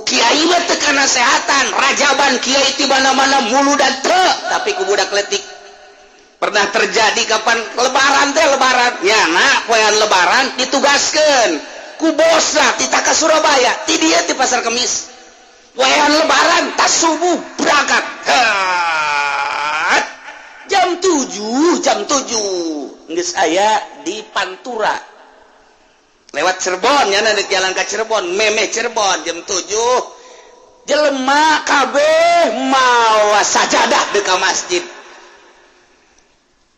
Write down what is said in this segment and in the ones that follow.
Kiai mah teu kanasehatan, rajaban kiai ti mana-mana, muludan teu, tapi ku budak letik. Pernah terjadi kapan Lebaran teh, Lebaran ya, nak poean Lebaran ditugaskeun ku bosna titah ka Surabaya, ti dieu di Pasar Kemis. Poean Lebaran, tas subuh berangkat. Hat. Jam 7, jam 7 geus aya di Pantura, lewat Cirebon ya, di jalan ke Cirebon, memeh Cirebon, jam 7 jelema kabeh mawa sajadah di ka masjid.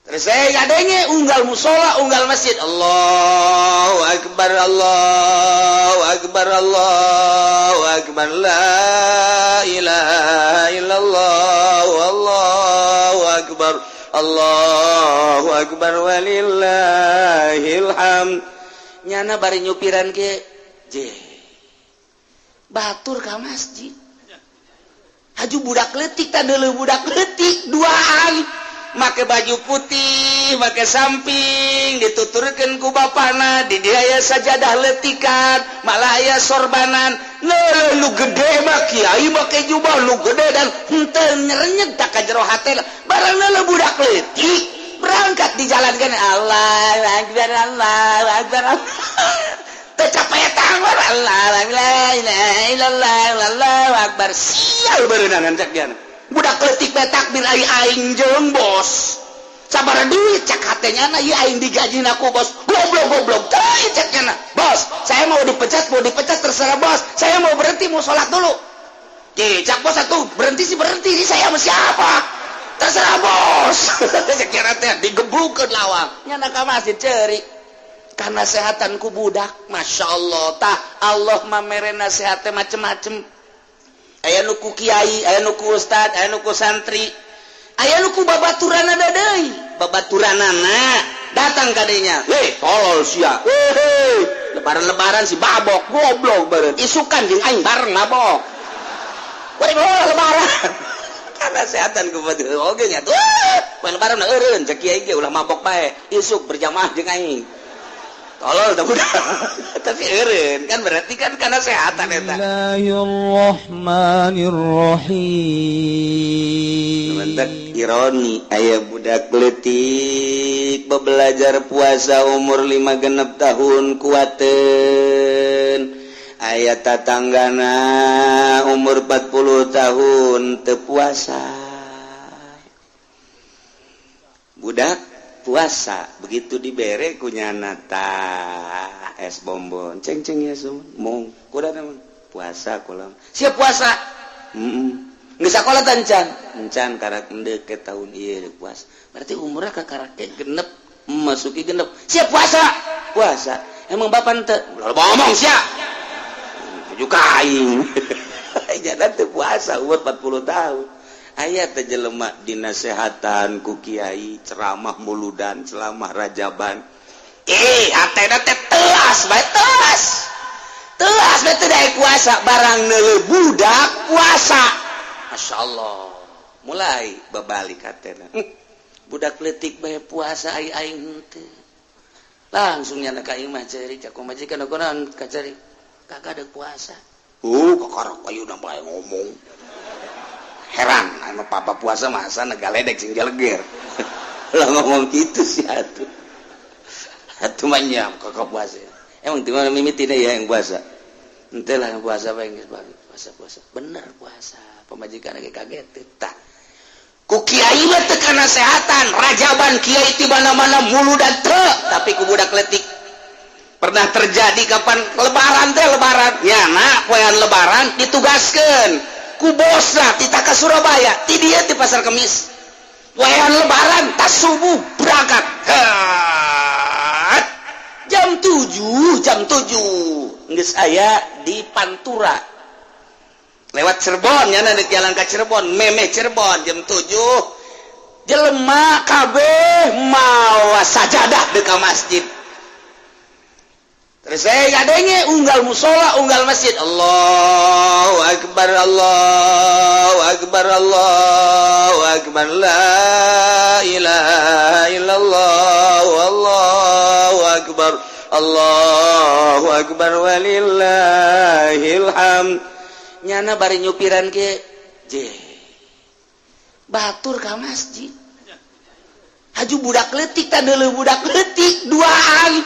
Terus saya ngadenge unggal musola, unggal masjid, Allahu akbar, Allahu akbar, Allahu akbar, la ilaha illallah, Allahu akbar, Allahu akbar, walillahil hamd. Nyana bari nyupiran ke je batur ka masjid, haju budak letik tadi, budak letik duaan, make baju putih, make samping, dituturkan ku bapana. Di dia aya sajadah letikan, malah aya sorbanan. Lu gede mah kiai, make jubah lu gede dan henteu nyerenyeg tak ka jero hate. Barang leuleuh budak leutik berangkat di jalan kan, Allah akbar, Allah akbar, tercapai tangan, Allah la ilaha illallah, Allahu akbar. Sial berenangan cak dia, budak leutik bae takbir, ai aing jeung bos sabar duit cak hatenya na, ieu aing digaji ku bos, goblok goblok teuing cak nya. Bos, saya mau dipecat, mau dipecat terserah bos, saya mau berhenti, mau sholat dulu. Ye, cak bos satu berhenti sih berhenti sih, saya sama siapa terserah bos. Cak nya teh digebrukeun lawang, nya ka masjid ceurik kanasehatan ku budak. Masya Allah, tah Allah mamere nasihatnya macem-macem. Aya nu ku kiai, aya nu ku ustad, aya nu ku santri, aya nu ku babaturanana deui. Babaturanana datang kadenya, "Weh, tolol sia, weh, Lebaran-lebaran si babok, goblok beureun, isukan jeung aing bareng mabok. Weh, Lebaran kanasehatan ku batur oge nya tuh. Poe Lebaran eureun, cek kiai ge ulah mabok bae, isuk berjamaah jeung aing." Tolol tah budak, tapi eureun kan, berarti kan kanasehatan eta. Bismillahirrahmanirrahim. Mantap ironi, aya budak letik belajar puasa umur 5 genep tahun kuaten, aya tatanggana umur 40 tahun teu puasa. Budak puasa begitu dibere ku nyana tah es bonbon, ceng ceng ya, mong kuda puasa kula siap puasa. Nggak sekolah tancan encan karak endek ke tahun ieu puasa, berarti umurnya kakarak genep, masuki genep, siap puasa. Puasa emang bapak ente lalu ngomong siap juga aing jangan teu puasa umur 40 tahun. Aya teh jelema dinasehatan ku kiai, ceramah muludan, ceramah rajaban, eh hatena teh telas bae, telas telas bae, teu daek puasa. Barang neuleuh budak puasa, Masya Allah, mulai babalik hatena. Budak letik bae puasa, ai aing henteu. Langsung nyana ka imah ceri, cak majikan, "Kunaon kacari?" "Kagak ada puasa." Kakarak ayeuna bae ngomong. Heran anu papa puasa masa negaledek sing jaleger lah ngomong gitu sih. Atuh atuh mah nya kakak puasa emang di mana mimitina ya yang puasa? Ente lah yang puasa bae, geus puasa, puasa bener puasa. Pamajikan lagi kaget tah. Ku kiai mah teu kanasehatan, rajaban kiai ti mana-mana, muludan teu, tapi ku budak letik. Pernah terjadi kapan Lebaran teh, Lebaran ya, nak poean Lebaran ditugaskeun ku bosna titah ka Surabaya, ti dieu di Pasar Kemis. Poean Lebaran, tas subuh berangkat. Hat. Jam 7, jam 7 geus aya di Pantura, lewat Cirebon ya, di jalan ke Cirebon, memeh Cirebon, jam 7 jelema kabeh mawa sajadah di ka masjid. Terus saya ngadenge unggal musola, unggal masjid, Allahu akbar, Allahu akbar, Allahu akbar, la ilaha illallah, Allahu akbar, Allahu akbar, walillahil hamd. Nyana bari nyupiran ke je batur ka masjid. Haju budak leutik tah, deuleu budak leutik duaan,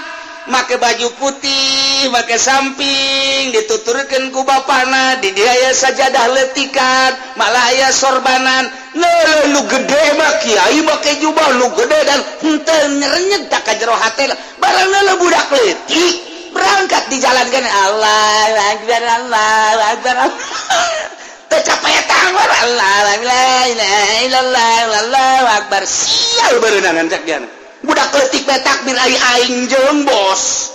make baju putih, make samping, dituturkeun ku bapana. Di dia aya sajadah leutikan, malah aya sorbanan. Leuh, nu gede mah kiai, make jubah nu gede dan henteu nyerenyeg tak ka jero hate. Barang leuh budak leutik berangkat di jalan kan, Allah Akbar, Allah Akbar, tercapai tangan, Allah la ilaha illallah, Allahu Akbar. Sial berenangan cak dia, budak leutik teh takbir, ai aing jeung bos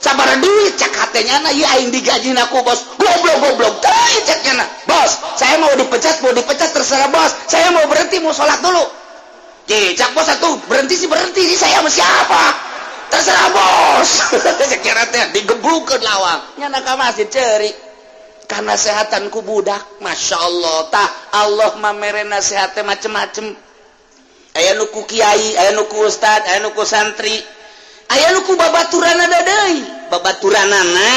sabar duit cak hatenya na, ieu aing digaji ku bos. Goblok, goblok teh cak nya. Bos, saya mau dipecat, mau dipecat terserah bos, saya mau berhenti, mau sholat dulu. Je, cak bos satu berhenti sih, berhenti sih, saya sama siapa terserah bos. Cak nya teh digebrukeun lawang, nya ka masjid ceurik karena sehatan ku budak. Masya Allah tah, Allah mamere nasihatnya macem-macem. Aya nu ku kiai, aya nu ku ustad, aya nu ku santri, aya nu ku babaturanana deui. Babaturanana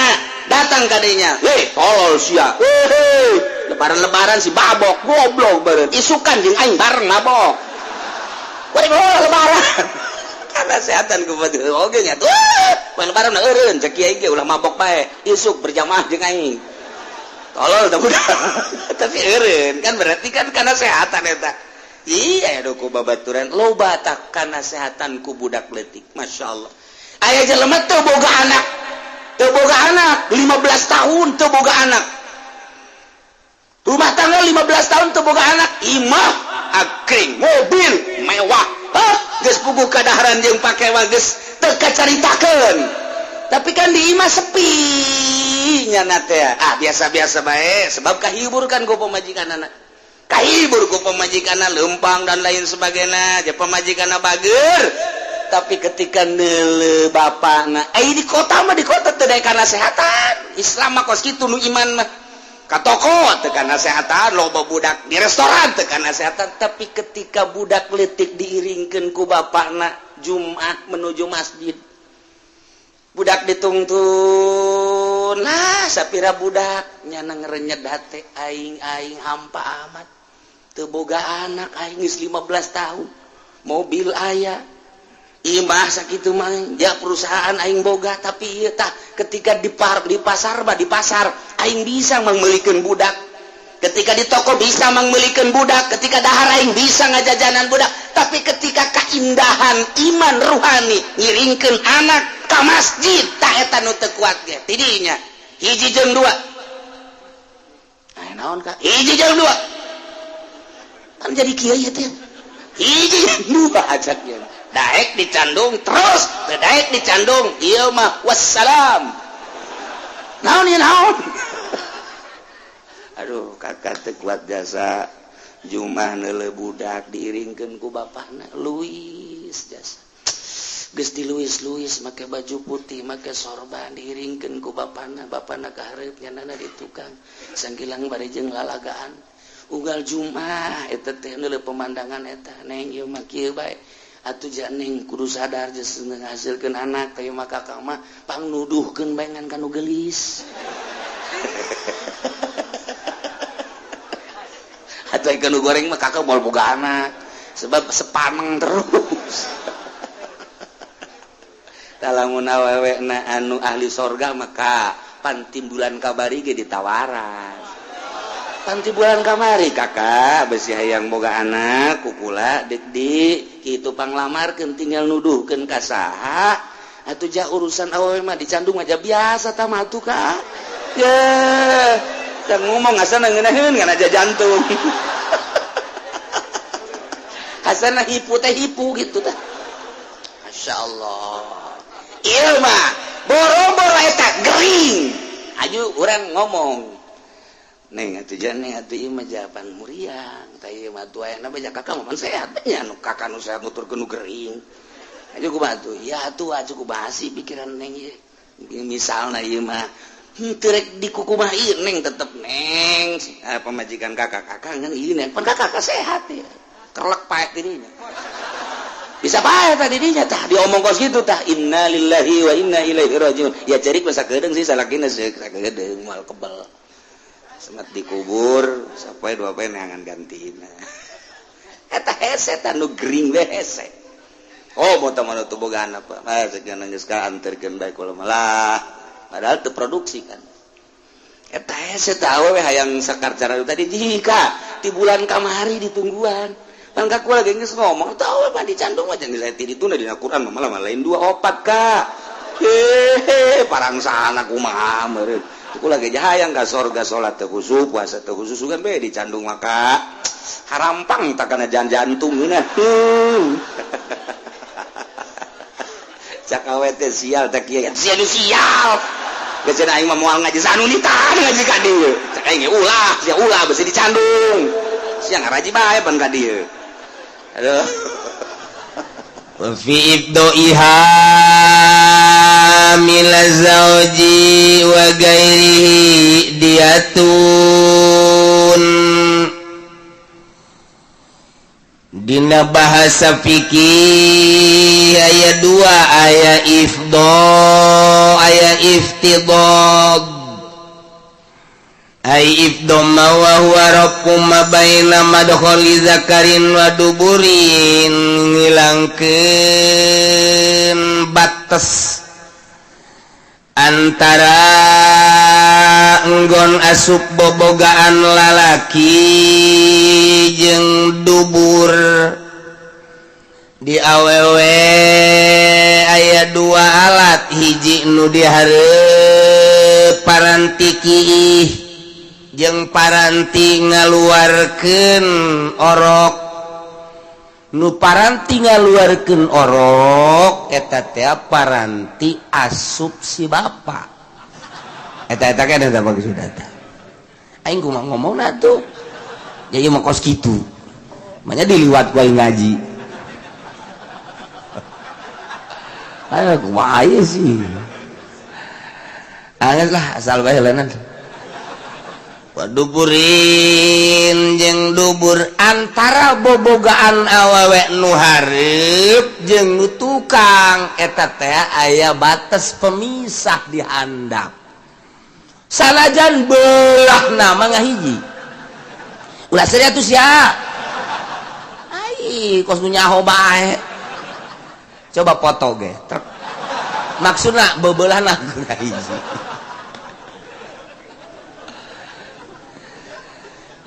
datang kadinya, "Weh, tolol sia, weh, lebaran-lebaran si babok, goblok beureun, isukan jeung aing bareng mabok. Weh, lebaran karena sehatan ku batur oge nya tuh, lebaran eureun, cek kiai ge ulah mabok bae, isuk berjamaah jeung aing." Tolol tah budak, tapi eureun kan, berarti kan karena sehatan eta. Iya, ku babaturan loba tak karena sehatan ku budak leutik. Masya Allah, aya jelema teu boga anak, teu boga anak 15 tahun, teu boga anak, rumah tangga 15 tahun teu boga anak, imah akring, mobil mewah. Hah, geus puguh kadaharan jeung pake mah geus teu kacaritakeun, tapi kan di imah sepi nya teh. Ah, biasa-biasa bae, sebab kahibur kan ku pamajikan anak, kahibur ku pamajikan lempang dan lain sebagainya aja, pamajikan bager. Tapi ketika neuleuh bapakna, eh, di kota mah, di kota teu karena sehatan Islam mah kos kitu. Nu iman mah ka toko teu kana sehatan, loba budak di restoran teu kana sehatan. Tapi ketika budak leutik diiringkeun ku bapakna Jumat menuju masjid, budak ditungtun lah sapira budak, nyana ngerenyet hate, aing aing hampa amat, teu boga anak aing geus 15 tahun, mobil aya, imah sakitu mah ya, perusahaan aing boga. Tapi ieu tah, ketika di pasar mah, di pasar aing bisa mangmeulikeun budak, ketika di toko bisa mangmeulikeun budak, ketika dahar aing bisa ngajajanan budak. Tapi ketika keindahan iman ruhani ngiringkeun anak ka masjid, tah eta nu teu kuat ge tidinya. Hiji jeung dua. Aya naon ka hiji jeung dua kan jadi kieu teh? Hiji jeung dua ajaknya, daek dicandung terus, teu daek dicandung ieu mah wassalam. Naon ieu, naon? Aduh, kakak teu kuat jasa. Jumah neuleuh budak diiringkeun ku bapakna, Luis jasa geus di Luis Luis, make baju putih, make sorban, diiringkeun ku bapakna. Bapakna ka hareup, nyanana di tukang sanggilang bari jeung lalagaan unggal Jumat eta teh. Neuleuh pemandangan eta, neng, ieu mah kieu bae atuh ja, neng kudu sadar geus ngahasilkeun anak teh mah. Kakak mah pangnuduhkeun bae ngan kanu geulis atau ikan goreng mah kakak mau boga anak, sebab sepaneng terus. Lamun awewe na anu ahli sorga, maka panti bulan kabari ge ditawaran. Panti bulan kamari, kakak besi hayang boga anak kukula dik di kitu, panglamarkeun, tinggal nuduhkeun ka saha atuh ja. Urusan awewe mah dicandung aja biasa tah mah atuh, kak. Ya dan ngomong asana ngeunaheun ngan aja jantung asana hipu teh, hipu gitu tah. Masya Allah, ieu mah boro-boro eta gering. Aju urang ngomong, neng atuh jane atuh ieu mah jawaban muriang tah, ieu mah atuh aya baca kakak mah sehat nya, nu kakak nu sehat nuturkeun nu gering. Aju kumaha tuh ya atuh, aju kumaha sih pikiran neng ieu? Misalna ieu mah henteu rek dikukumaha ieu, neng tetep neng, eh, pamajikan kakak, kakak ngan ieu neng pan kakak sehat ya, kerlek paek dirinya, bisa pae tadi dirinya tah, diomong kos gitu tah. Innalillahi wa inna ilaihi rajiun. Ya cerik masa kedeung sih salakina, sakedeung moal kebel. Semat dikubur sapoe dua poe neangan gantina. Eta hese tah, nu gering we hese. Oh, mau teman itu boga apa? Ah, sekian geus ka anterkeun bae kula malah. Padahal teu produksi kan. Eta hese tah, awewe hayang sakar cara tadi jika di bulan kamari ditungguan. Pan ka kula ge geus ngomong tah mah dicandung mah jangan ti dituna dina Quran mah, malah lain dua opat ka. Hehe, parang sana kumaha meureun. Kula ge hayang ka sorga, salat teu khusyuk, puasa teu khusyuk, sugan be dicandung maka harampang tak kana jantung geunah. Cak awe teh sial teh kieu. Sia nu sial. Geus cenah aing mah moal ngaji sanu ditahan ngaji ka dieu. Cak aing ge ulah, sia ulah besi dicandung. Sia ngaraji bae pan ka dieu. Aduh. Fi ifdaiha min zauji wa ghairihi diyatun. Dina bahasa fikih aya dua, aya ifdo, aya iftidad. Ay ifdo ma wa huwa raf'u ma baina madkhali zakarin wa duburin, ngilangkeun batas antara enggon asup bobogaan lalaki jeung dubur. Di awewe aya dua alat, hiji nu dihareup paranti kiih jeung paranti ngaluarkeun orok. Nu paranti ngaluarkeun orok eta teh paranti asup si bapa. Eta eta kan eta maksud eta. Aing kumaha ngomongna tuh jadi mah kos kitu. Manya diliwat ku aing ngaji. Ayo kumaha sih. Angges lah, asal bae leuneuh. Waduburin jeung dubur, antara bobogaan awewe nu hareup jeung nu tukang eta teh aya batas pemisah di handap. Sanajan belah nama ngahiji, ulah serius ya. Ai kos nu nyaho bae, coba foto ge truk. Maksudna bebelahna ngahiji.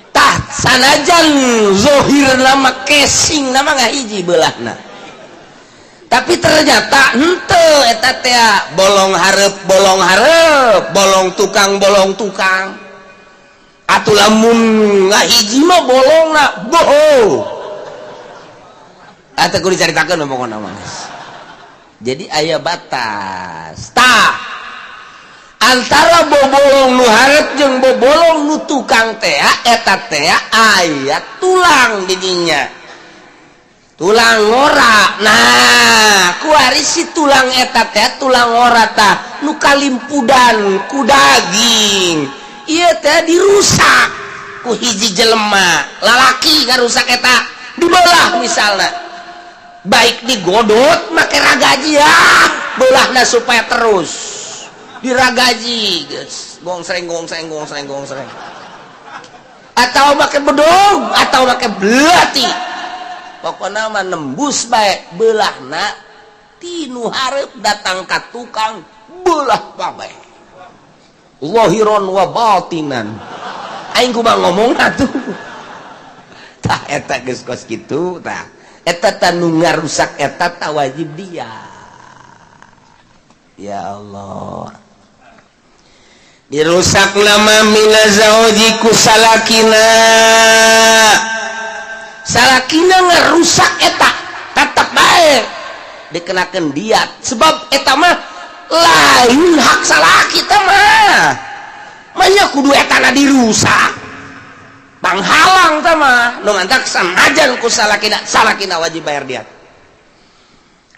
Tah, sanajan zohir nama casing nama ngahiji belahna, tapi ternyata henteu. Eta teh bolong hareup, bolong hareup, bolong tukang, bolong tukang. Atuh lamun ngahiji mah bolongna boho. Atuh kudu dicaritakeun pokona mah. Jadi aya batas tah antara bobolong nu hareup jeung bobolong nu tukang teh. Eta teh aya tulang didinya, tulang ngora. Nah, kuari si tulang eta teh, tulang ngora tah nu kalimpudan ku daging ieu teh dirusak ku hiji jelema lalaki. Ngarusak eta dibelah misalna, baik digodot make ragaji ya, belahna supaya terus diragaji geus gongsreng gongsreng gongsreng gongsreng, atau make bedog atau make belati, pokoknya mah nembus bae belahna tinu hareup datang ka tukang, belah bae zahiron wa batinan. Aing kumaha ngomong atuh. Tah, eta geus kos kitu. Tah, eta tah nu ngarusak eta tah wajib dia. Ya Allah, dirusak nama mina zauji ku salakina. Salakina ngarusak eta tetap bae dikenakan diat, sebab eta mah lain hak salaki teh mah. Manya kudu etana dirusak, panghalang teh mah. Nu mantak sanajan ku salakina, salakina wajib bayar diat,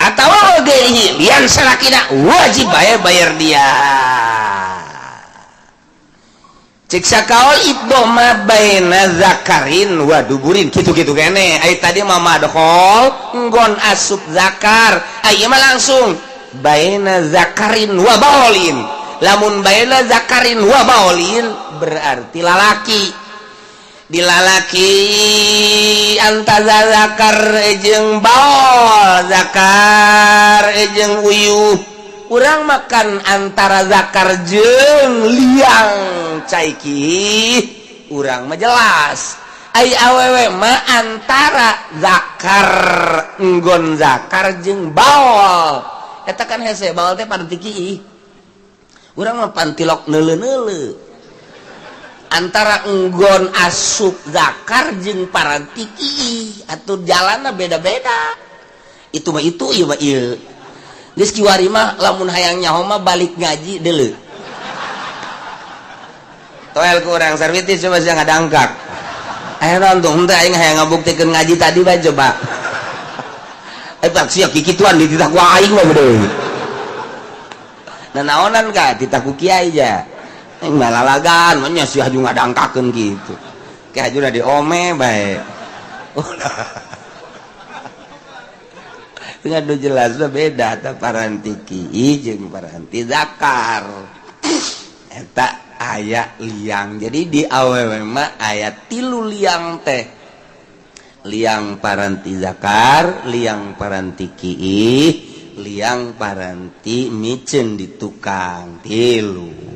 atau oge lian salakina wajib bayar bayar dia. Cek sakaol ibdo ma baina zakarin wa duburin, kitu-kitu kene. Ai tadi mah madkhol nggon asup zakar, ai mah langsung baina zakarin wa baolin. Lamun baina zakarin wa baolin berarti lalaki. Di lalaki antara zakar jeung baol, zakar jeung uyuh. Urang makan antara zakar jeung liang cai kiih, urang mah jelas. Ai awewe mah antara zakar, enggon zakar jeung baol. Eta kan hese, baol teh paranti kiih. Urang mah pantilok neuleu-neuleu. Antara enggon asup zakar jeung paranti kiih atuh jalanna beda-beda. Itu mah itu, ieu mah ieu. Geus kiwari mah lamun hayang nyaho mah balik ngaji deuleu. Toel ku urang sarwiti coba sia ngadangkak. Ayo nonton, henteu aing hayang ngabuktikeun ngaji tadi bae coba. Eh pak sia kikituan dititah ku aing mah deui. Nah naonan ka titah ku kiai ja. Aing mah lalagan mah nya sia haju ngadangkakeun kitu. Ke hajuna diome bae. Ngadu jelas beda ta paranti kiih jeung paranti zakar. Eta aya liang. Jadi di awewe mah aya tilu liang teh. Liang paranti zakar, liang paranti kiih, liang paranti miceun di tukang, tilu.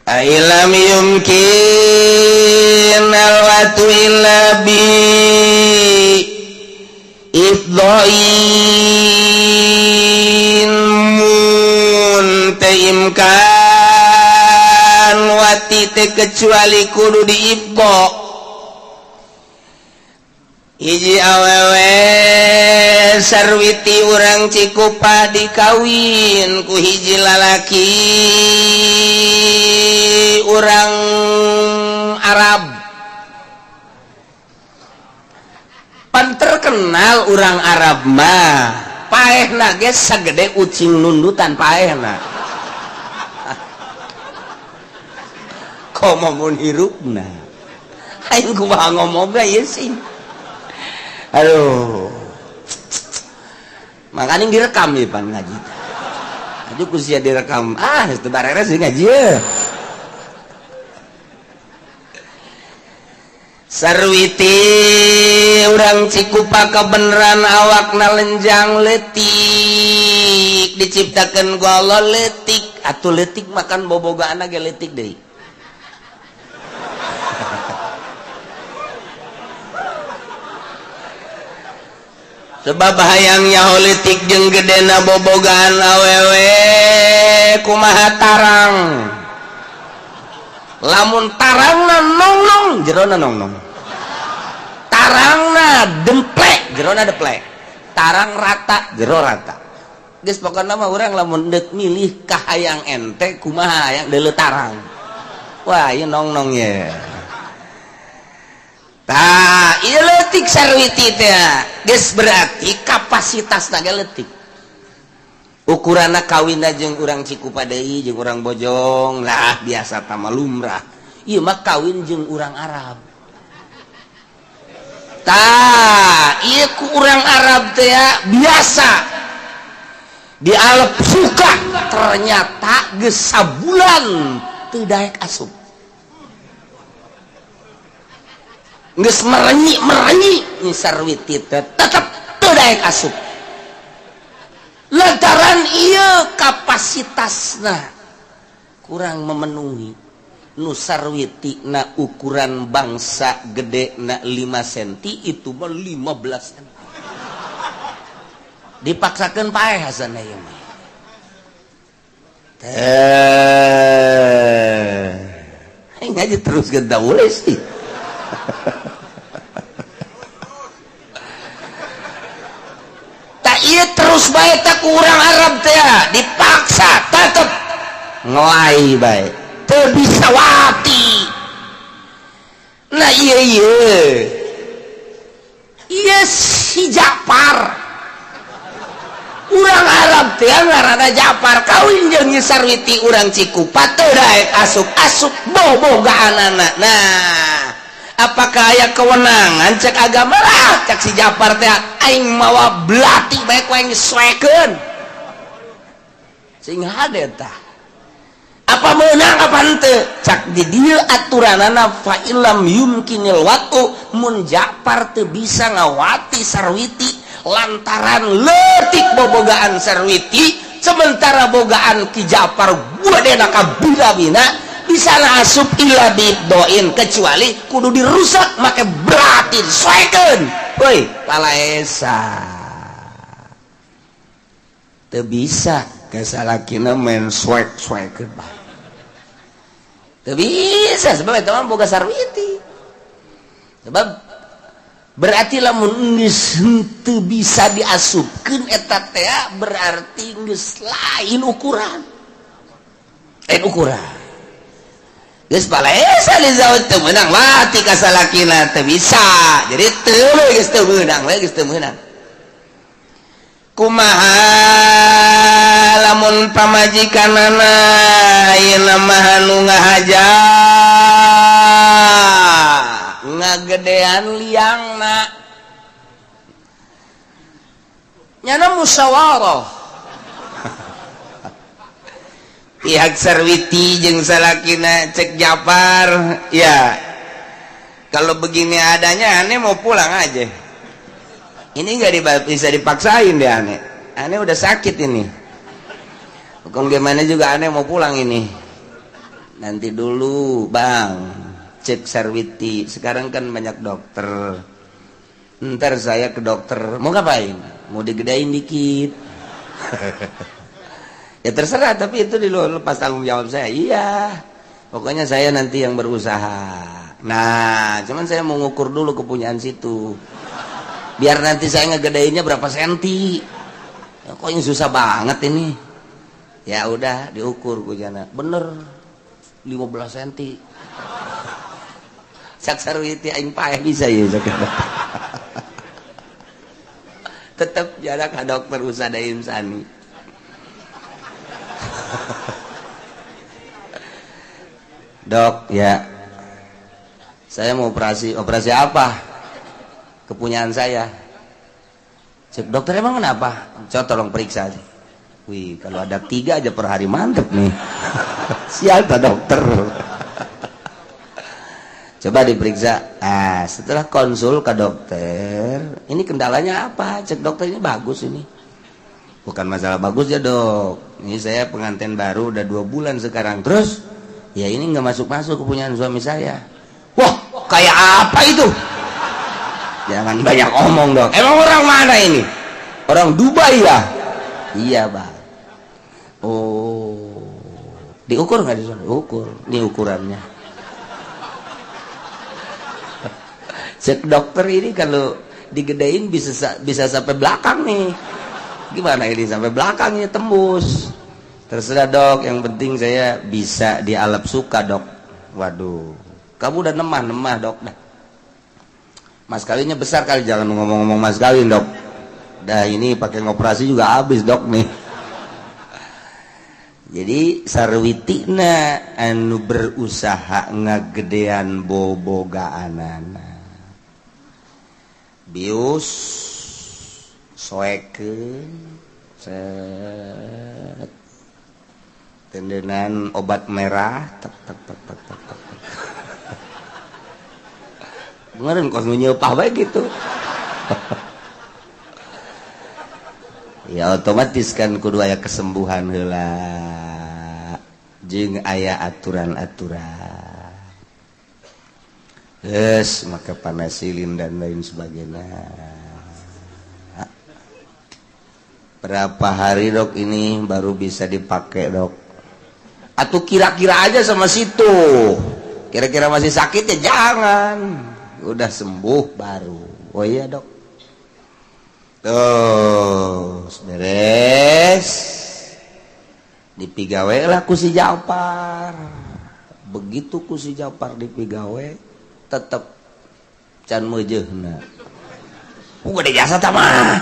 Ailam yumkin alwatu illa bi ifdhain mun teu imkan wati teh kecuali kudu diifdha. Hiji awewe sarwiti urang Cikupa dikawin ku hiji lalaki urang Arab. Pan terkenal urang Arab mah paehna ge sagede ucing nundutan paehna. Komo mun hirupna. Aing kumaha ngomongna ieu sih. Aduh. Makanya direkam ya pan ngaji. Aduh ku sia direkam. Ah, geus teu bareres ngaji ye. Sarwiti urang Cikupa kebeneran awakna lenjang leutik, diciptakeun ku Allah leutik. Atuh leutik makan bobogaanna ge leutik deui. Sebab hayang nyaho leutik jeung gedena bobogaan awewe kumaha tarang. Lamun tarangna nongnong, jerona nongnong. Tarangna demplek, jerona deplek. Tarang rata, jero rata. Geus pokona mah urang lamun deuk milih ka hayang ente kumaha hayang deuleu tarang. Wah, ieu nongnong ye. Tah, ieu leutik sarwiti teh. Geus berarti kapasitasna ge leutik. Ukuranna kawinna jeung urang Cikupa deui, jeung urang Bojong lah biasa tama lumrah. Ieu mah kawin jeung urang Arab. Tah, ieu ku urang Arab teh biasa dialep suka, ternyata geus sabulan teu daek asup. Geus merenyi-merenyi nyi sarwiti teh tetep teu daek asup. Lantaran ieu kapasitasna kurang memenuhi. Nu sarwiti na ukuran bangsa gede na 5 cm itu mah 15 cm. Dipaksakeun paeh hasana ieu mah. Teh ngaji terus genta boleh sih. Tak ieu terus bae tak ku urang Arab teh dipaksa tetep ngelai bae. Teu bisa wati. Nah ieu ieu. Ieu si Japar. Urang Arab teh ngaranna Japar kawin jeung Nyi Sarwiti urang Cikupa teu daek asup-asup bobogaanana. Nah, Apakah aya kewenangan cek agama lah? Cek si Japar teh, aing mawa belati bae ku aing soekeun sing hade tah. Apa meunang apa henteu? Cak di dieu aturanana, fa illam yumkinil watu, mun Japar teu bisa ngawati Sarwiti lantaran leutik bobogaan Sarwiti, sementara bogaan Ki Japar gedena ka bina-bina, bisa asup illa doin, kecuali kudu dirusak make belati soekeun. Woi, palaesa teu bisa ke salakina main soek soekeun bae, teu bisa, sebab eta mah boga Sarwiti. Sebab berarti lamun geus henteu bisa diasupkeun eta teh, berarti geus lain ukuran, lain ukuran. Geus palaesa li zawj teu meunang wati ka salakina, teu bisa. Jadi teu geus teu meunang we, geus teu meunang. Kumaha lamun pamajikanana ayeuna mah anu ngahaja ngagedean liangna? Nyana musyawarah pihak Sarwiti jeung salakina. Cek Japar, "Ya kalau begini adanya, aneh mau pulang aja. Ini nggak bisa dipaksain deh. Aneh, aneh udah sakit ini. Hukum gimana juga aneh mau pulang ini." "Nanti dulu, Bang," cek Sarwiti, "sekarang kan banyak dokter, ntar saya ke dokter." "Mau ngapain?" "Mau digedein dikit." "Ya terserah, tapi itu di luar lepas tanggung jawab saya." "Iya, pokoknya saya nanti yang berusaha. Nah, cuman saya mau ngukur dulu kepunyaan situ, biar nanti saya ngegedeinnya berapa senti. Ya, kok ini susah banget ini." Ya udah, diukur ku jana, bener 15 senti. Cak Sarwiti, "Aing paeh bisa ya." Tetep jarak ka dokter Usada Insani. "Dok, ya saya mau operasi." "Operasi apa?" "Kepunyaan saya." Cek dokter, "Emang kenapa?" "Coba tolong periksa." "Wih, kalau ada tiga aja per hari mantep nih." Sial tak dokter. Coba diperiksa. Ah, setelah konsul ke dokter, "Ini kendalanya apa?" Cek dokter, "Ini bagus ini." "Bukan masalah bagus ya, Dok. Ini saya pengantin baru udah 2 bulan sekarang. Terus?" "Ya ini nggak masuk-masuk kepunyaan suami saya." "Wah, kayak apa itu?" "Jangan banyak omong, Dok. Emang orang mana ini? Orang Dubai ya?" "Iya, Bang." "Oh, diukur nggak di sana?" "Ukur. Ini ukurannya." Cek dokter, "Ini kalau digedein bisa bisa sampai belakang nih. Gimana ini sampai belakangnya tembus?" "Terserah, Dok, yang penting saya bisa dialap suka, Dok." "Waduh, kamu udah nemah-nemah, Dok. Dah. Mas kawinnya besar kali." "Jangan ngomong-ngomong mas kawin, Dok. Dah ini pakai ngoperasi juga habis, Dok, nih." Jadi Sarwitina anu berusaha ngagedean bobogaanana, bius soekeun set, tendenan obat merah, tek tek tek tek tek tek. Dengerin kos nu nyeupah bae gitu. Ya otomatis kan kudu aya kesembuhan heula jeung aya aturan-aturan. Geus maka panasilin dan lain sebagainya. "Berapa hari, Dok, ini baru bisa dipakai, Dok?" "Atau kira-kira aja sama situ. Kira-kira masih sakit ya jangan, udah sembuh baru." "Oh iya, Dok." Tuh beres, dipigawe lah ku si Japar. Begitu ku si Japar dipigawe, tetep can meujeuhna. Gede jasa mah.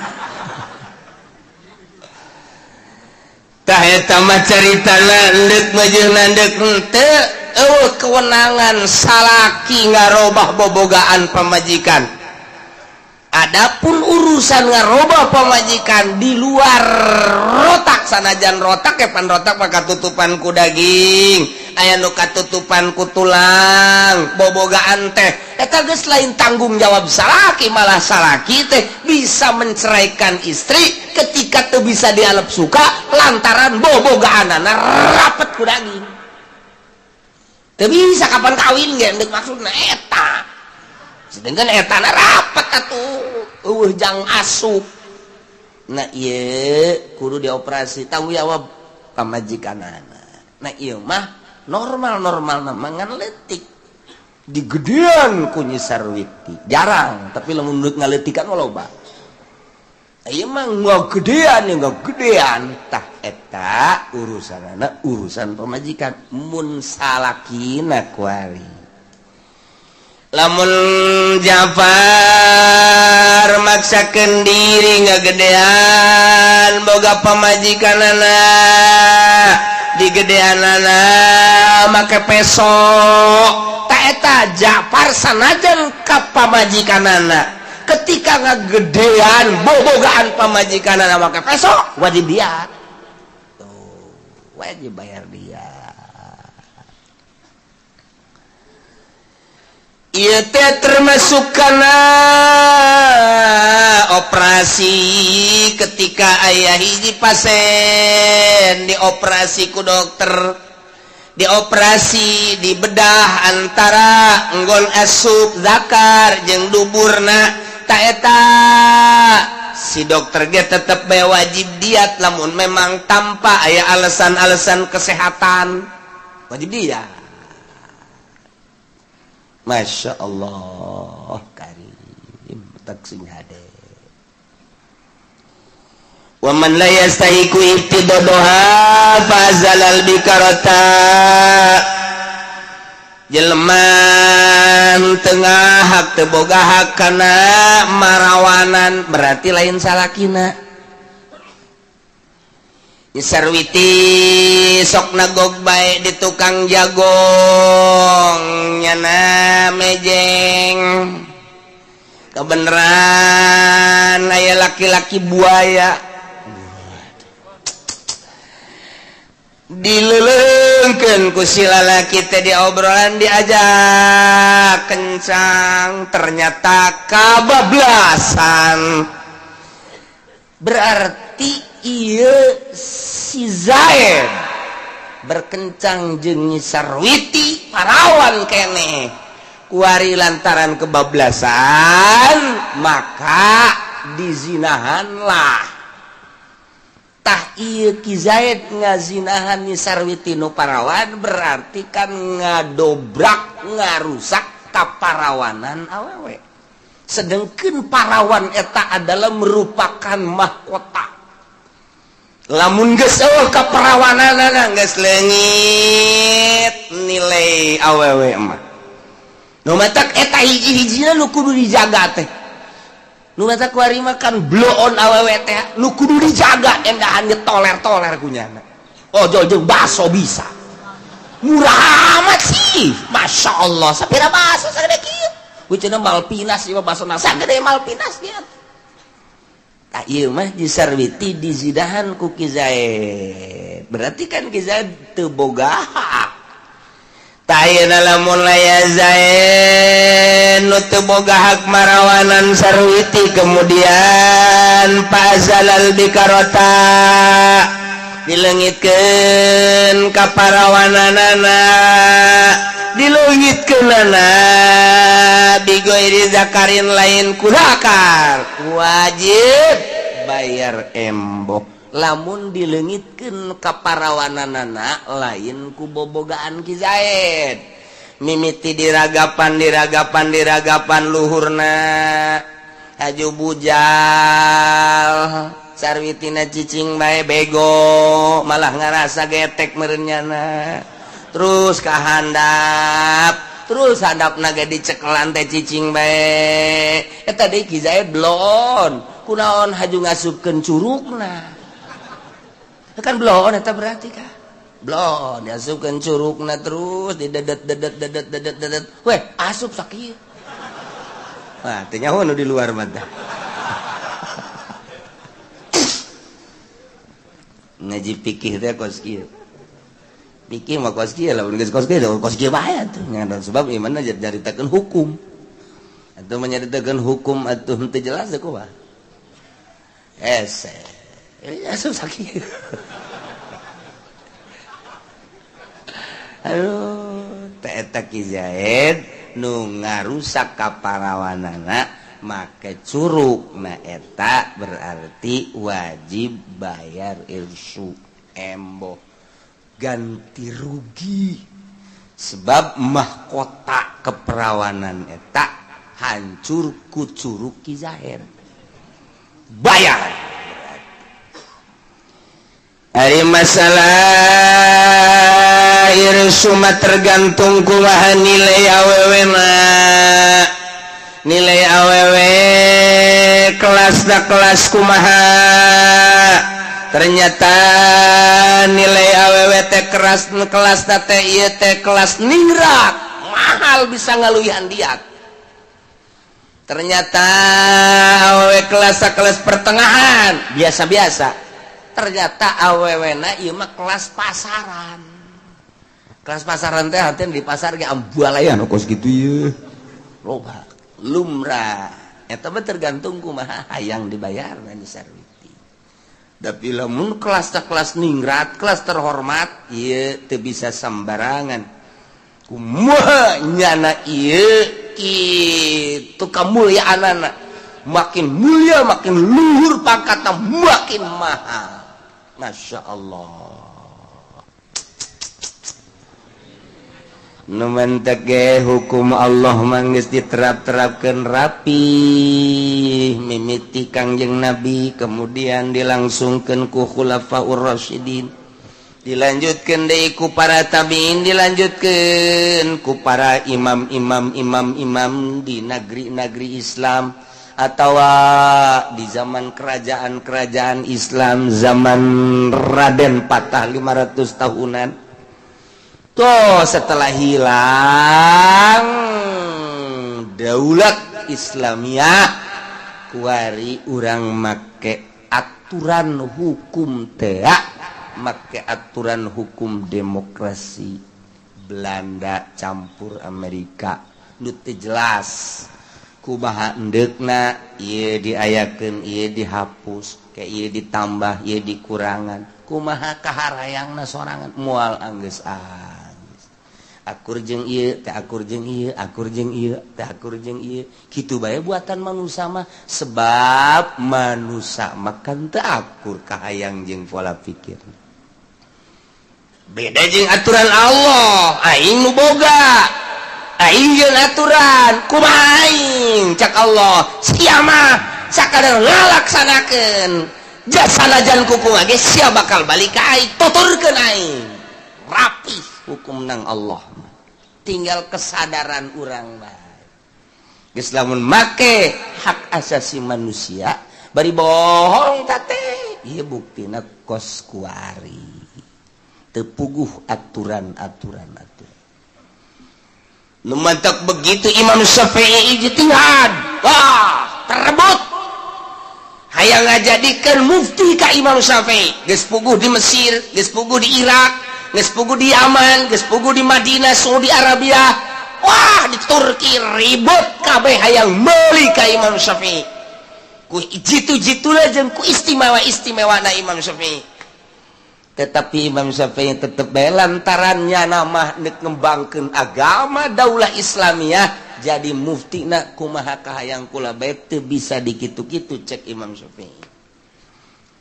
Tah, eta mah caritana endek meujeuhna endek henteu. Euweuh kewenangan salaki ngarobah bobogaan pamajikan. Adapun urusan ngarobah pamajikan di luar rotak, sanajan rotak ya pan rotak maka tutupan ku daging, aya nu katutupan ku tulang. Bobogaan teh eta geus lain tanggung jawab salaki. Malah salaki teh bisa menceraikan istri ketika teu bisa dialep suka lantaran bobogaanana rapet ku daging, teu bisa kapan kawin ge deuk. Maksudna eta, sedangkan etana rapet atuh, euweuh jang asup. Nah, ieu kudu dioperasi, tanggung jawab pamajikanana. Nah, ieu mah normal normal mah ngan leutik digedean ku Nyi Sarwiti. Jarang, tapi lamun ngaleutikan mah loba. Ieu mah ngagedean ya ngagedean. Tah, eta urusanana urusan pamajikan. Mun salakina kuari, lamun Jafar maksakeun diri ngagedean boga pamajikanana, digedeanana make peso, tah eta Jafar sanajan ka pamajikanana, ketika ngagedean bobogaan pamajikanana make peso, wajib dia tuh, wajib bayar dia. Ieu teh termasuk kana operasi. Ketika aya hiji pasien dioperasi ku dokter, dioperasi, dibedah antara nggon asup zakar jeung duburna, tah eta si dokter ge tetep bae wajib diat. Lamun memang tanpa aya alasan-alasan kesehatan, wajib dia. Masya Allah karim tak sing hade. Wa man la yastahiqu ibtidadoha fazalal bikarata. Jelema tengah hak, teu boga hak kana marawanan, berarti lain salakina. Sarwiti sok nagog bae di tukang jagong, nyana mejeng, kebenaran aya laki-laki buaya, dilelengkeun ku si lalaki teh, di obrolan diajak kencang, ternyata kabablasan. Berarti ieu si Zaid berkencang jeung Nyi Sarwiti parawan kene kuari, lantaran kebablasan maka dizinahanlah. Tah, ieu Ki Zaid ngazinahan Nyi Sarwiti nu parawan, berarti kan ngadobrak, ngarusak kaparawanan awewe. Sedangkan parawan eta adalah merupakan mahkota. Lamun geus euweuh kaperawananana, geus leungit nilai awewe mah. Nu matak eta hiji-hijina nu kudu dijaga teh. Nu matak kuari mah kan bloon awewe teh nu kudu dijaga, endahan ditoler-toler ku nyana. Oh, jeung baso bisa murah amat sih, Masya Allah. Sapira baso sagede kieu? Cenah Malpinas ieu baso sagede Malpinas dia. Tah, ieu mah Nyi Sarwiti dizinahan ku Ki Zaid, berarti kan Ki Zaid teu boga hak. Tah, ayeuna lamun laya Zaid nu teu boga hak marawanan Sarwiti, kemudian fazalal bikarota, dileungitkeun ka parawananana, dileungitkeunana bighairi zakarin, lain ku zakar, wajib bayar embok. Lamun dileungitkeun ka parawananana lain ku bobogaan Ki Zaid, mimiti diragapan, diragapan, diragapan luhurna, haju bujal, Sarwitina cicing bae bego, malah ngarasa getek meureun. Terus kahandap, terus handap naga dicekelan teh cicing bae. Eta deui Ki Zaid bloon kunaon haju ngasupkeun curugna, kan bloon eta berarti kah. Blon diasupkeun curugna terus didedet dedet dedet dedet dedet. Weh, asup sakieu. Wah, teu nyaho nu di luar mah tah. Ngaji fikih teh kos kieu. Pikir mah kos kieu lamun geus kos kieu kos kieu bae atuh. Sebab ieu mah nyaritakeun hukum. Atuh menyaritakeun hukum atuh henteu jelas teh kumaha. Ese. Asup sakieu. Aduh, teh eta Ki Zaid nu ngarusak kaparawanana make curug na eta berarti wajib bayar irsu emboh ganti rugi sebab mahkota keperawanan eta hancur ku curug Ki Zaid bayar. Ari masalah irsu mah tergantung kumaha nilai awewe na. Nilai awewe kelas da kelas kumaha. Ternyata nilai awewe teh keras kelas teh ieu teh kelas ningrat, mahal bisa ngaluihan diat. Ternyata awewe kelas kelas pertengahan, biasa-biasa. Ternyata awewe na ieu mah kelas pasaran. Kelas pasaran teh henteu di pasar ge ambualayan kos kitu ieu. Loba lumrah. Eta mah tergantung kumaha hayang dibayar na disarwiti. Tapi lamun kelas kelas ningrat, kelas terhormat, ieu teu bisa sembarangan. Kumaha nyana ieu kitu kamuliaanana. Makin mulia, makin luhur pangkatna, makin mahal. Masya Allah. Nu mentek ge hukum Allah manggeus diterap-terapkeun rapi mimiti Kangjeng Nabi kemudian dilangsungkeun ku Khulafaur Rasyidin dilanjutkeun deui ku para tabiin dilanjutkeun ku para imam-imam imam-imam di negeri-negeri Islam atawa di zaman kerajaan-kerajaan Islam zaman Raden Patah 500 tahunan. Tuh setelah hilang daulat Islamiyah kuari urang make aturan hukum teh make aturan hukum demokrasi Belanda campur Amerika nu teu jelas kumaha endeukna ieu diayakeun ieu dihapus ke ieu ditambah ieu dikurangan kumaha kaharayangna sorangan moal anggeus akur jeung ieu teh akur jeung ieu akur jeung ieu teh akur jeung ieu kitu bae buatan manusia mah sebab manusia mah kan teu akur kahayang jeung pola pikir beda jeung aturan Allah aing nu boga aing jeung aturan kumaha aing cak Allah sia mah sakadar ngalaksanakeun jasanajan kuku ge sia bakal balik ka aing tuturkeun aing rapi hukum nang Allah tinggal kesadaran urang bae geus lamun make hak asasi manusia bari bohong tate ieu buktina kos kuari teu puguh aturan-aturan aturan nu mantak begitu Imam Syafi'i ijtihad wah terebut hayang ngajadikeun mufti ka Imam Syafi'i geus puguh di Mesir geus puguh di Irak geus puguh di Yaman geus puguh di Madinah Saudi Arabia wah di Turki ribut kabeh hayang meuli ka Imam Syafi'i ku jitu-jituna jeung ku istimewa-istimewana Imam Syafi'i tetapi Imam Syafi'i tetep bae lantarannya nama nek ngembangkeun agama daulah Islamiyah jadi muftina kumaha kahayang kula bae teu bisa dikitu-kitu cek Imam Syafi'i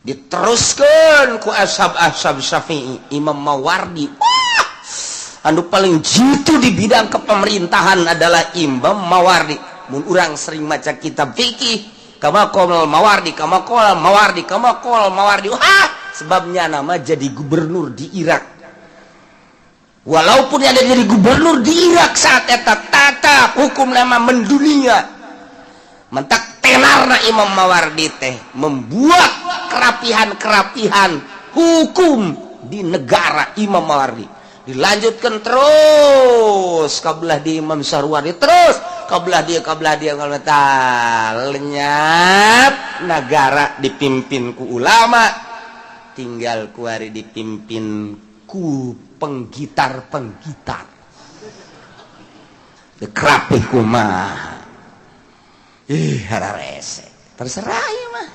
diteruskan ku ashab-ashab Syafi'i Imam Mawardi wah anu paling jitu di bidang kepemerintahan adalah Imam Mawardi mun urang sering maca kitab fikih kama qala Mawardi kama qala Mawardi kama qala Mawardi wah sebabnya nama jadi gubernur di Irak walaupun ada jadi gubernur di Irak saat eta tata hukum nama mendunia mentak tenarna Imam Mawardi teh membuat kerapihan-kerapihan hukum Di negara Imam Mawardi dilanjutkan terus kabelah di Imam Sarwari, terus kabelah dia, kabelah dia, kalau lenyap negara dipimpin ku ulama, tinggal kuari dipimpin ku penggitar penggitar kerapih kumaha. Ih, rese, terserah ya mah.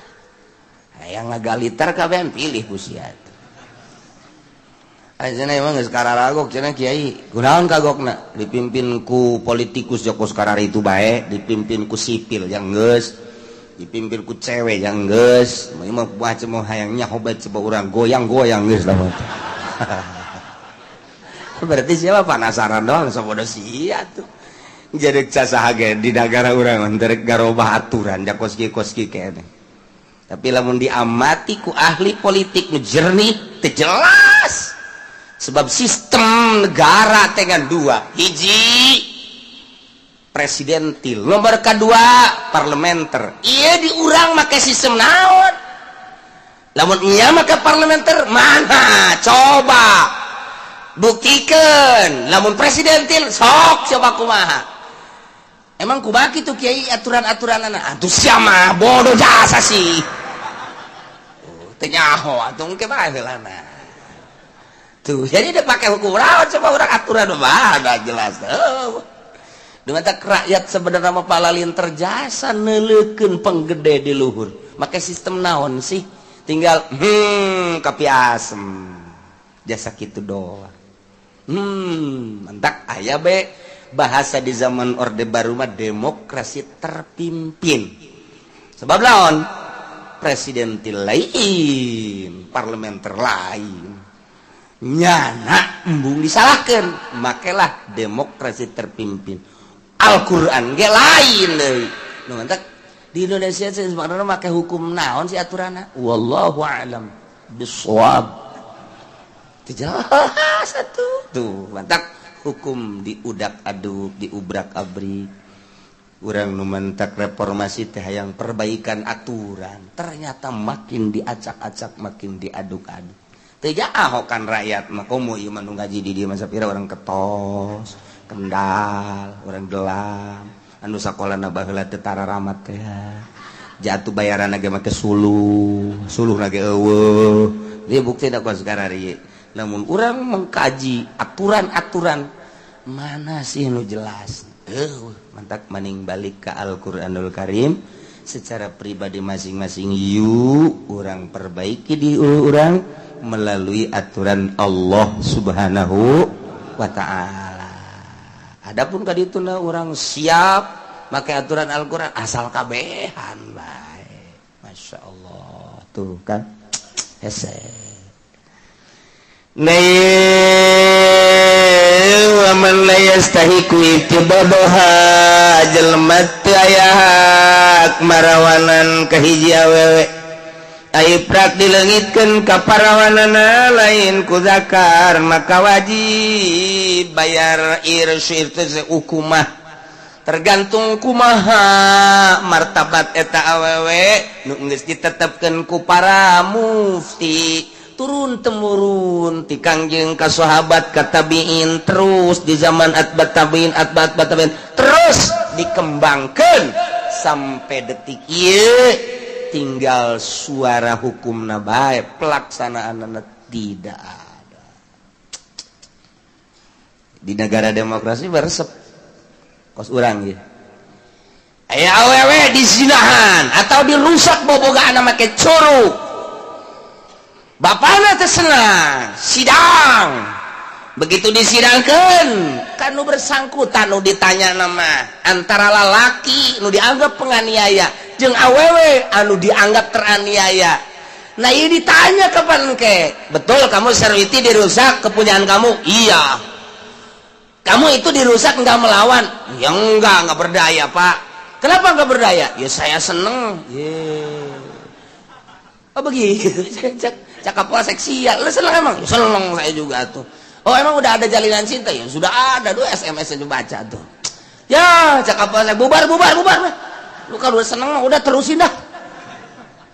Hayang ngagalitar kabehan pilih ku sia. Ayeuna emang geus kararagok cenah kiai. Kunaon kagokna? Dipimpin ku politikus Joko sekarang itu bae, dipimpin ku sipil yang geus, dipimpin ku cewek yang geus. Mah macam mau hayang nyaho bae, coba urang goyang-goyang geus lah. Berarti siapa penasaran doang, sabodo sia tuh. Jadi saha ge di negara urang teu garobah aturan ja kos kieu kos kieu keneh. Tapi lamun diamati ku ahli politik nu jernih teu jelas. Sebab sistem negara dengan dua, hiji presidentil, nomor kedua parlementer. Iya, di urang make sistem naon? Lamun iya make parlementer, mana coba buktikan? Lamun presidentil, sok coba kumaha? Emang kumaha kitu, kiai, aturan-aturan anak atuh? Siapa bodoh jasa sih? Oh, teu nyaho atuh, engke bae heulana. Tuh, jadi dia pakai hukum rawan, coba orang aturan mana jelas. Oh. Dengan tak rakyat sebenarnya mah palalin terjasa neuleukeun penggede di luhur. Make sistem naon sih? Tinggal kapi asem. Jasa kitu doang. Mantak aya be bahasa di zaman Orde Baru mah demokrasi terpimpin. Sebab laon? Presiden lain, parlementer lain, nyana embung disalahkan, makelah demokrasi terpimpin. Al-Quran ge lain deui. Nu mantak di Indonesia sebenarnya make hukum naon sih aturanna? Wallahu a'lam bissawab. Teu jelas atuh. Tuh, mantak hukum diudak aduk, diubrak abrik. Urang nu mantak reformasi teh hayang perbaikan aturan, ternyata makin diacak-acak, makin diaduk-aduk. Teu kan rakyat mah komo ieu mah nu ngaji di dieu mah sapira orang Ketos, Kendal, orang Gelam, anu sakolana baheula teu tararamat teh. Jatuh bayaran ge make suluh, suluh ge eueuh. Dia bukti da kos karari. Namun urang mengkaji aturan-aturan mana sih nu jelas? Eueuh, mantak maning balik ke Al-Qur'anul Karim secara pribadi masing-masing, yuk urang perbaiki di urang melalui aturan Allah Subhanahu wa ta'ala. Adapun kadituna urang siap make aturan Al-Qur'an asal kabehan bae. Masya Allah, tuh kan hese. Nih, wa man la yastahiqu ibtidaha, jelema teu aya hak marawanan ka hiji awewe ai prak dileungitkeun ka parawanana lain ku zakar, maka wajib bayar irsy teh hukumah, tergantung kumaha martabat eta awewe nu geus ditetepkeun ku para mufti turun temurun ti Kangjeng ka sahabat, ka tabiin, terus di zaman atba tabiin, atba atba tabiin, terus dikembangkan sampai detik ieu. Tinggal suara hukum bae, pelaksanaan tidak ada. Di negara demokrasi beresep kos urang ya. Aya awewe dizinahan atau dirusak bobogaan make curug, bapakna teh senang sidang. Begitu disidangkan kan nu bersangkutan nu ditanya nama antara lalaki nu dianggap penganiaya jeung awewe anu dianggap teraniaya. Nah, ini ditanya kapan ke, "Betul kamu Sarwiti dirusak kepunyaan kamu?" "Iya." "Kamu itu dirusak nggak melawan?" "Ya enggak berdaya, Pak." "Kenapa nggak berdaya?" "Ya saya seneng." Yeah. Oh, begitu. Cak cakap polsek sial. "Lu seneng emang?" "Seneng saya juga tuh." "Oh, emang udah ada jalinan cinta?" "Ya sudah ada dua SMS aja, baca tuh." Ya, cakap polsek, "Bubar, bubar, bubar. Lu kalau udah seneng mah udah terusin dah."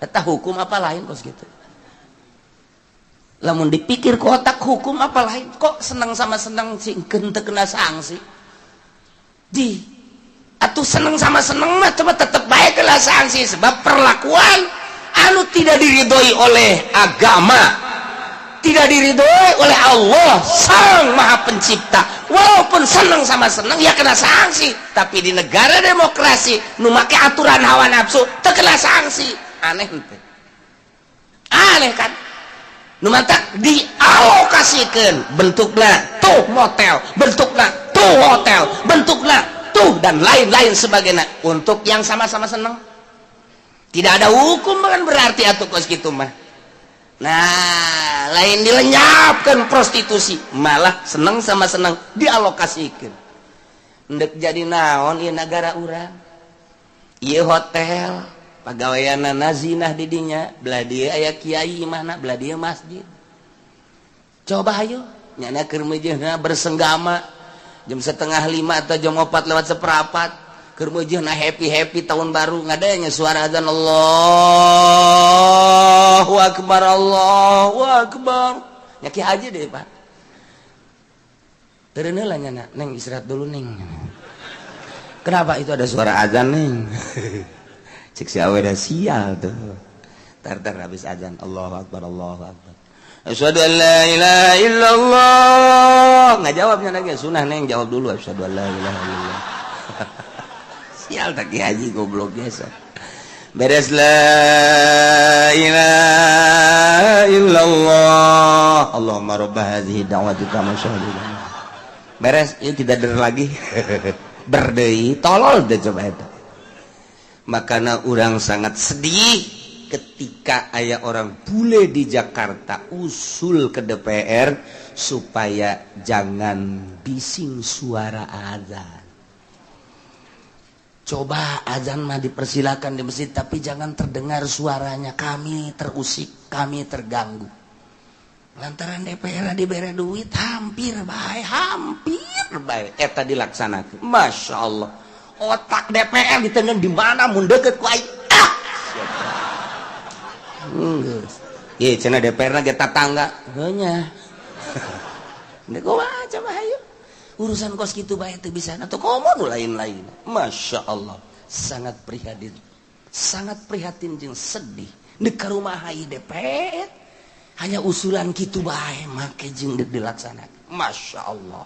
Eta hukum apa lain kos gitu? Lamun dipikir ke otak hukum apa lain, kok senang sama senang sih teu kena sanksi di atau seneng sama seneng mah coba tetep baik kena sanksi, sebab perlakuan anu tidak diridhoi oleh agama, tidak diridhoi oleh Allah Sang Maha Pencipta. Walaupun seneng sama seneng ya kena sanksi, tapi di negara demokrasi nu make aturan hawa nafsu terkena sanksi. Aneh ente, aneh kan? Nu matak dialokasikan, bentuknya tuh motel, bentuknya tuh hotel, bentuknya tuh dan lain-lain sebagainya untuk yang sama-sama seneng. Tidak ada hukum kan berarti atau kos gitu mah. Nah, lain dilenyapkan prostitusi, malah seneng sama seneng dialokasikan. Ndek jadi naon ieu negara urang? Ieu hotel pagaweanana zinah di dinya, belah dieu aya kiai mana, belah dieu masjid. Coba ayo nyana keur meujeuhna bersenggama jam 4.30 atau jam 4.15, keur meujeuhna happy happy tahun baru, ngadanya suara azan, Allahu akbar, Allahu akbar. Nya ki haji deh, Pak. Teureun heula nyana, "Neng, istirahat dulu, Neng." "Kenapa?" "Itu ada suara azan, Neng." Cek si awe dah sial tuh. Tar tar habis azan, Allahu akbar, Allahu akbar. Asyhadu an la ilaha illallah. Nggak jawabnya lagi, "Sunah, Neng, jawab dulu asyhadu an la ilaha illallah." Sial tak ki haji goblok biasa. Beres la ilaha illallah. Allahumma rabb hadhihi da'wati tamma. Beres, itu tidak der lagi. Berdei tolol deh coba itu. Makanya orang sangat sedih ketika aya orang bule di Jakarta usul ke DPR supaya jangan bising suara azan. Coba azan mah dipersilakan di masjid, tapi jangan terdengar suaranya, kami terusik, kami terganggu. Lantaran DPR diberi duit, hampir baik, hampir baik eta dilaksanakan. Masya Allah, otak DPR ditengen di mana mun deket ku aing. Ah, geus ieu cenah DPR na ge tatangga heuh nya. Kumaha coba, hayu urusan kos kitu bae teu bisa atau komo nu lain-lain. Masya Allah, sangat prihatin, sangat prihatin jeung sedih. Deuk ka rumah DPR hanya usulan kitu bae make jeung deuk dilaksanakan. Masya Allah.